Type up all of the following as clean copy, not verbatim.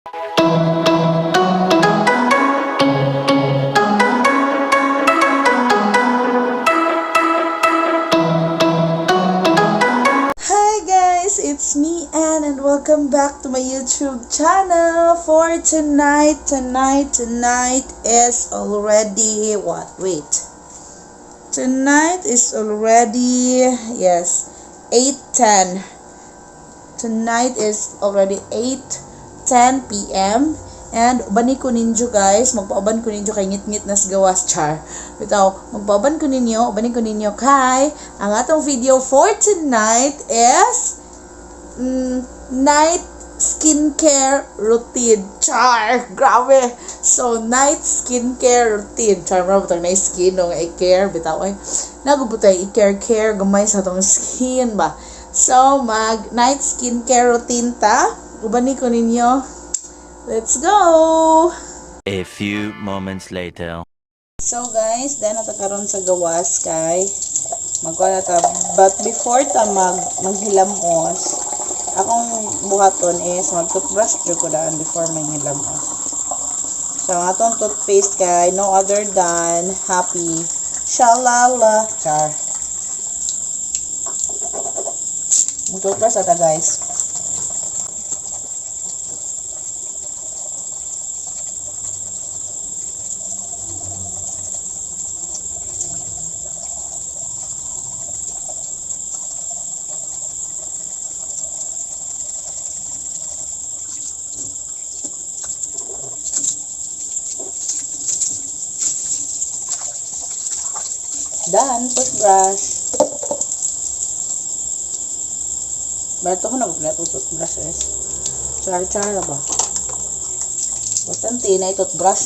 Hi guys, it's me, Anne, and welcome back to my YouTube channel. For tonight, tonight, tonight is already what? Wait. Tonight is already, yes, 8:10. Tonight is already 8:10 p.m. And ubani ko ninyo, guys, magpauban ko ninyo kay ngit-ngit nas gawas, char. Bitaw, magpauban ko ninyo, ubani ko ninyo kay ang atong video for tonight is night skincare routine. Char! Grabe! So, night skincare routine. Char, marami itong night skin, no, nga i-care. Bitaw, ay, nagubutay i-care-care, gamay sa atong skin ba. So, mag night skincare routine ta. Ubani ko ninyo. Let's go! A few moments later. So guys, then ata karon sa gawas kay magkuha na ta. But before ta maghilamos, akong buhaton is mag toothbrush jud ko daan before manghilamos. So ang atong toothpaste kay no other than Happy Shalala, char. Mag toothbrush ata, guys. Done, toothbrush. Barato ko na kung toothbrush is. Char-char ba? Bastante na toothbrush.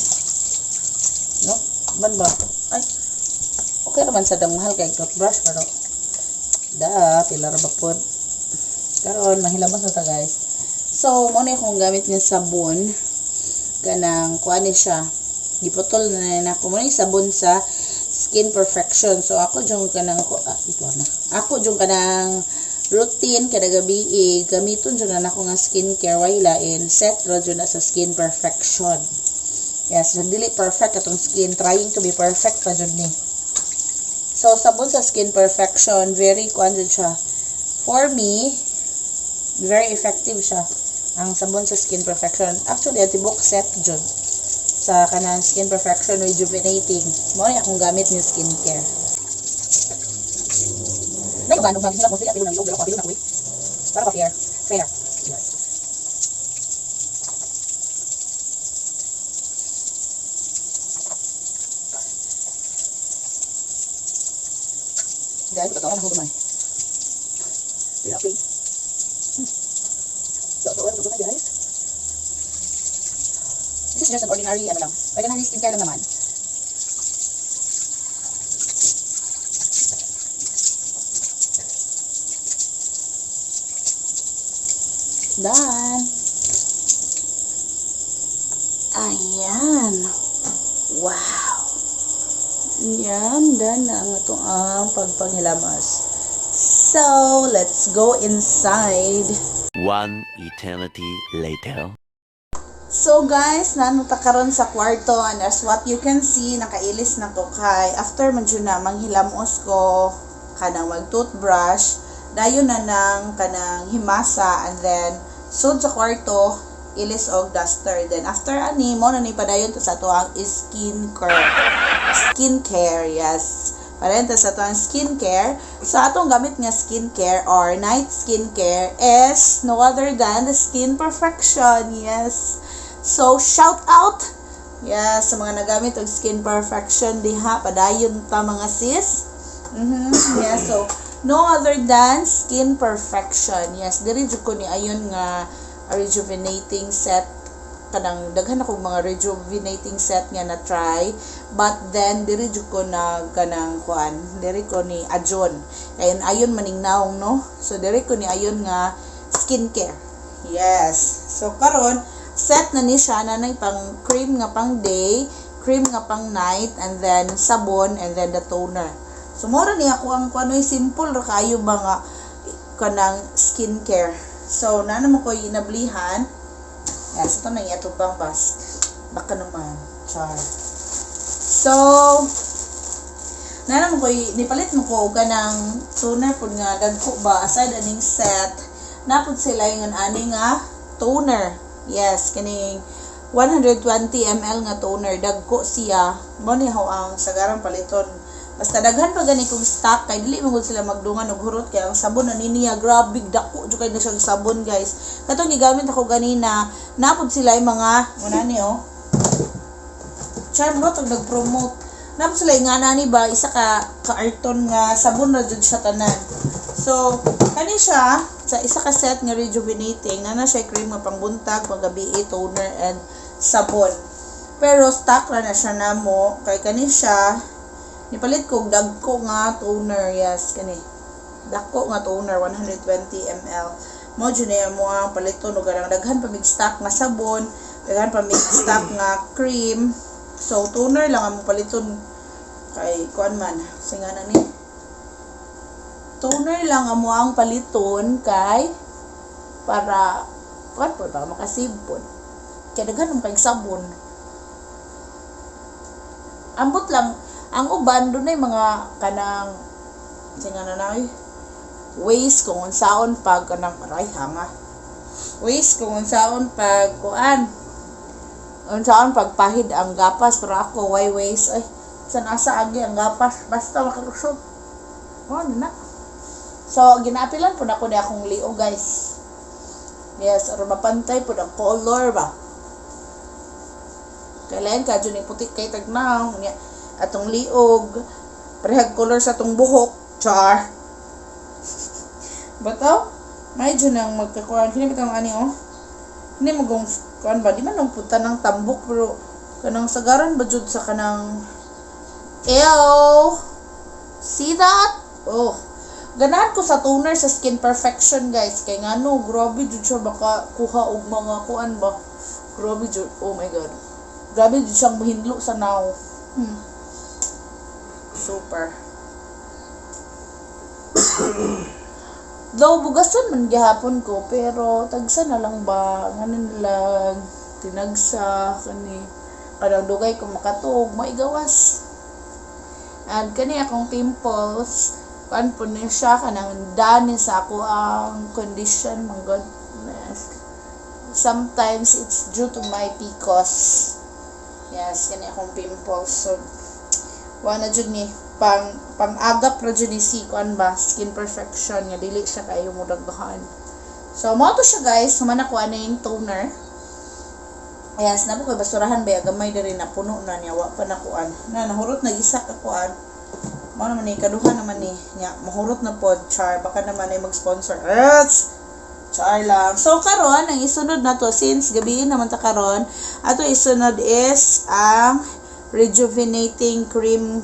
No? Ban ba? Ay. Okay naman sa dang mahal kay toothbrush pero da, pila ra ba pod. Karon mahilabas na ta, guys. So, mo na akong gamit nga sabon, kanang kuan ni siya. Giputol na na ako mo ni sabon sa Skin Perfection. So ako jung kanang ko, ah, ito na. Ako jung kanang routine kada gabi eh, gamiton jud na nako nga skincare, way lain, set ra jud na sa Skin Perfection. Yes, so dili perfect atong skin, trying to be perfect pa jud ni. So sabon sa Skin Perfection, very kuan jud siya. For me, very effective siya. Ang sabon sa Skin Perfection. Actually, ang tibok set jud sa kanang Skin Perfection Rejuvenating. Mao ni akong gamit ni skincare. Dahil ba, nung maghilak mo sila, pero nang ilog, pero na ko eh. Para pa fair. Fair. Yes. Dahil, totoo na ako gamay. Tilapin. Totoo na gamay, guys. This is just an ordinary, ano lang, ordinary skincare lang naman. Done. Ayan. Wow. Ayan, done na ang itong ang pagpanghilamos. So, let's go inside. One eternity later. So guys, naa na ta karon sa kwarto and as what you can see, nakailis na ko kay after man jud na manghilamos ko, kanang mag toothbrush, dayon na nang kanang himasa and then sud sa kwarto, ilis og duster. Then after ani mo na ni padayon to sa ato ang skincare. Skincare, yes. Padayon to sa ato ang skincare. Sa atong gamit nga skincare or night skincare is no other than the Skin Perfection. Yes. So, shout out! Yes, sa mga nagamit og Skin Perfection diha, padayon ta, mga sis. Yeah, so no other than Skin Perfection. Yes, diri jud ko ni ayon nga rejuvenating set, kanang daghan akong mga rejuvenating set nga na try, but then diri jud ko na kanang kuan, diri ko ni ajon kay ayon maning naong, no? So diri ko ni ayon nga skincare. Yes, so karon set na ni siya na pang cream nga pang day, cream nga pang night, and then sabon, and then the toner. So mora ni ako ang kuanoy, simple ra kayo ba nga kanang skincare. So na naman ko inablihan. Yes, ito na ito pang bas. Baka naman. Char. So, naman ko, nipalit mo ko og kanang toner pud nga dagko ba, aside aning set, napud sila yung ani nga toner. Yes, kining 120 ml nga toner, dagko siya. Mo ni ho ang sagarang paliton. Basta daghan pa gani kog stock kay dili man gud sila magdungan og hurot kay ang sabon na niya, grabe dako jud kay na siyang sabon, guys. Katong gigamit ako ganina, napud sila yung mga muna ni oh. Charm mo tag nag-promote. Napud sila yung nga ni ba isa ka ka-arton nga sabon ra jud siya tanan. So, kani siya sa isa ka set nga rejuvenating na na siya cream nga pangbuntag, panggabi, toner and sabon. Pero stock ra na siya namo kay kani siya nipalit ko og dagko nga toner. Yes, kani. Dako nga toner, 120 ml. Mo jud na mo ang paliton og kanang daghan pa mig stock nga sabon, daghan pa mig stock nga cream. So toner lang ang paliton kay kuan man, singa na ni. Toner lang amo ang paliton kay para kuan po para makasave pod. Kay daghan man kay sabon. Ambot lang ang uban dunay mga kanang singa na na ways kung unsaon pag kanang, aray, hanga, ways kung unsaon pag kuan, unsaon pagpahid ang gapas, pero ako why ways ay san asa agi ang gapas, basta makalusot mo na. So ginaapilan po nako ni akong liog, guys. Yes, aron mapantay po ang color ba. Kailan ka ni puti kay tagnaw niya atong liog parehag color sa atong buhok, char. Bataw medyo nang magkakuan kini bitang ani oh, hindi mo gong kuan ba, di man nung punta ng tambok, pero kanang sagaran ba jud sa kanang, ew, see that? Oh, ganahan ko sa toner sa Skin Perfection, guys, kay ngano grabe jud siya baka kuha og mga kuan ba. Grabe jud, oh my God, grabe jud siyang mahinlo sa now. Super. Though bugasan man gihapon ko, pero tagsa na lang ba, nganon lang tinagsa kani kanang dugay ko makatuog maigawas. And kani akong pimples, kuan po ni siya, kanang dani sa ako ang condition, my goodness. Sometimes it's due to my PCOS. Yes, kani akong pimples. So wala na jud ni pang pang-agap ra jud ni si kuan ba, Skin Perfection, nga dili siya kayo mo daghan. So mo to siya, guys, human ako aning toner. Yes, na po kay basurahan ba, gamay diri na puno na niya, wa pa na kuan. Na nahurot na isa ka kuan. Mao naman ni kaduha naman ni nya, mahurot na pod, char, baka naman ay mag-sponsor. Earth! Char lang. So karon ang isunod na to, since gabi naman ta karon, ato isunod is ang rejuvenating cream.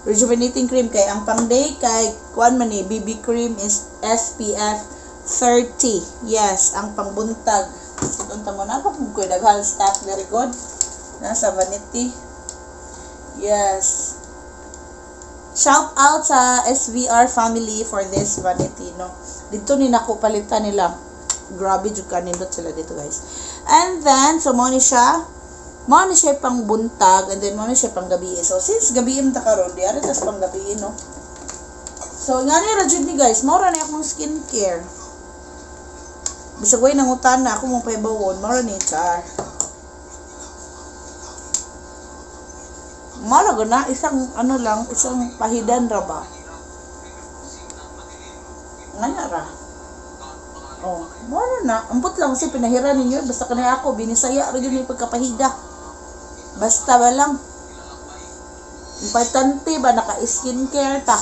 Rejuvenating cream kay ang pang day kay kuan man ni BB cream is SPF 30. Yes, ang pangbuntag. Unta mo na pa kung ko'y daghan stock, very good. Nasa vanity. Yes. Shout out sa SVR family for this vanity, no. Dito ni nako palitan nila. Grabe jud kanindot sila dito, guys. And then so mo ni siya. Mo ni siya pang buntag and then mo ni siya pang gabi. So since gabi ta karon, di ari tas pang gabi, no. So nga ni ra jud ni, guys, mao ra ni akong skincare. Bisag way nangutan na ako mong pahibawon, mao ra ni, char. Mao ra na isang ano lang, isang pahidan ra ba. Nga ra. Oh, mao ra na. Ambot lang kasi pinahira ninyo, basta kanay ako binisaya ra gyud ni pagkapahida. Basta ba lang. Importante ba naka-skincare ta.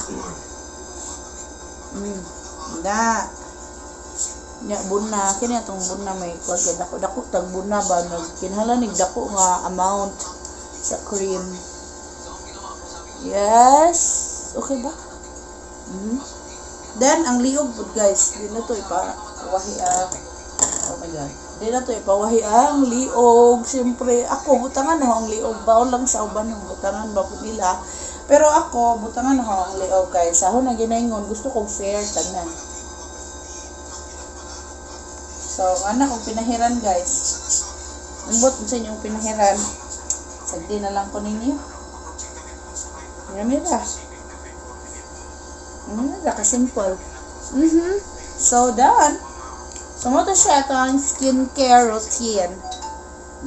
Na. Nya buna kini atong buna may kuan kay dako dako tag buna ba, nagkinahanglan nig dako nga amount sa cream. Yes. Okay ba? Mhm. Then ang liog pud, guys, di na to ipawahi ah. Oh my God. Di na to ipawahi ang liog. Siyempre, ako butangan na ang liog. Baon lang sa uban ng butangan ba pud nila. Pero ako butangan na ang liog guys. Sa ako na ginaingon, gusto kong fair tanan. So, ana kong pinahiran, guys. Ambot sa inyong pinahiran. Sagdi na lang ko ninyo. Yan ra. Ra ka-simple. So, done. So, mao to siya ito ang skincare routine.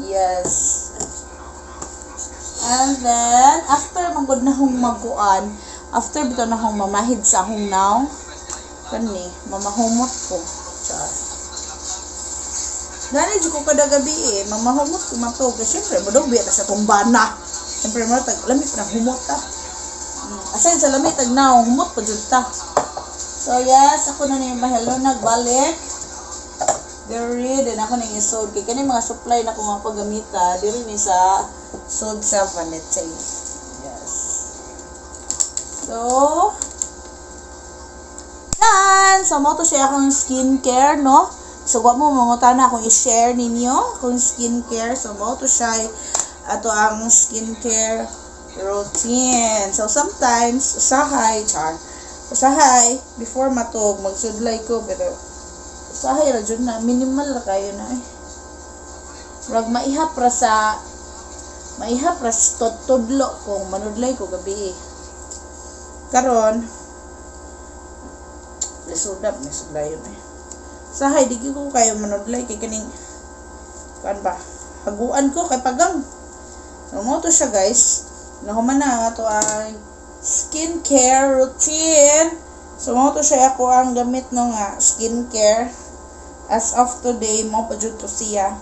Yes. And then, after magod na hong maguan, after bitaw na hong mamahid sa akong nawong, kani, mamahumot ko. Char. Gani jud ko kada gabi eh, mamahumot ko matog. Kasi syempre, madugbi ta sa tong bana. Syempre, mo tag lami pa nang humot ta. Aside sa lami tag nawong, humot pa jud ta. So yes, ako na ni mahilo nagbalik. Diri din ako ning isod kay kani mga supply na ko nga paggamita diri ni sa sud sa vanity. Yes. So, done! So, mao to siya akong skincare, no? So, wa mo mangutana akong i-share ninyo akong skincare. So, mao to siya ato ang skincare routine. So, sometimes, usahay, char, usahay, before matug, magsudlay ko, pero usahay ra jud na, minimal ra kayo na eh. Murag maihap ra sa tudlo kung manudlay ko gabi eh. Karon, lisudap ni sudlayon eh. Sahay, di ko kayo manudlay kay kaning kan ba? Haguan ko kay pagang. So, mao to siya, guys. Nahuman na ato ang skincare routine. So, mao to siya ako ang gamit no nga skincare. As of today, mao pa jud to siya.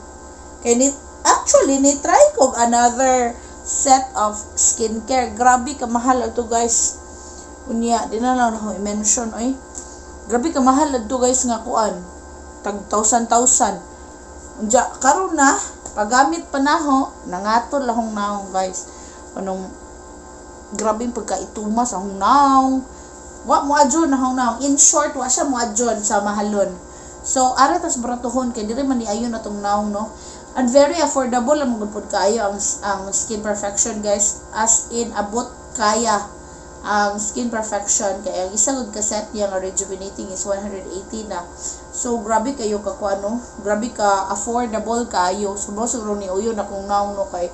Kay ni actually ni try ko another set of skincare. Grabe ka mahal ato, guys. Unya, di na lang ako i-mention oy. Grabe ka mahal adto, guys, nga kuan. Tag thousand thousand. Unja karon na paggamit pa naho, nangatol akong naong, guys. Anong grabe yung pagkaituma sa akong naong. Wa mo adyon akong naong. In short, wa siya mo adyon sa mahalon. So, ara tas baratuhon kay dili man ni ayon atong naong, no. And very affordable lang gud pud kaayo ang Skin Perfection, guys. As in, abot kaya ang Skin Perfection kay ang isa gud ka set niya nga rejuvenating is 180 na. So grabe kayo ka kuano, grabe ka affordable kaayo. So mo siguro ni uyo na kung naong, no, kay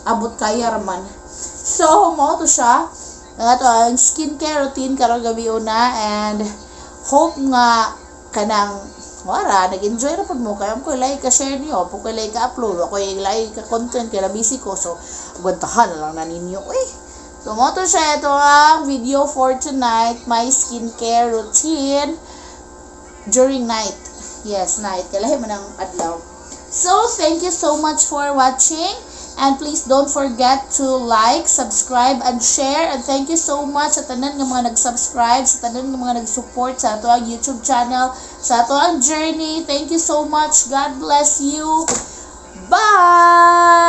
abot kaya raman. So mao to siya. Ang ato ang skincare routine karong gabi una and hope nga kanang wara nag-enjoy ra pud mo kay ko like ka share niyo po, kay like ka upload ako, like ka content kay busy ko, so gwantahan na lang na ninyo eh. So mao to siya ito ang video for tonight, my skincare routine during night. Yes, night kay lahi man ang adlaw. So thank you so much for watching. And please don't forget to like, subscribe, and share. And thank you so much sa tanan nga mga nag-subscribe, sa tanan nga mga nag-support sa ato ang YouTube channel, sa ato ang journey. Thank you so much. God bless you. Bye!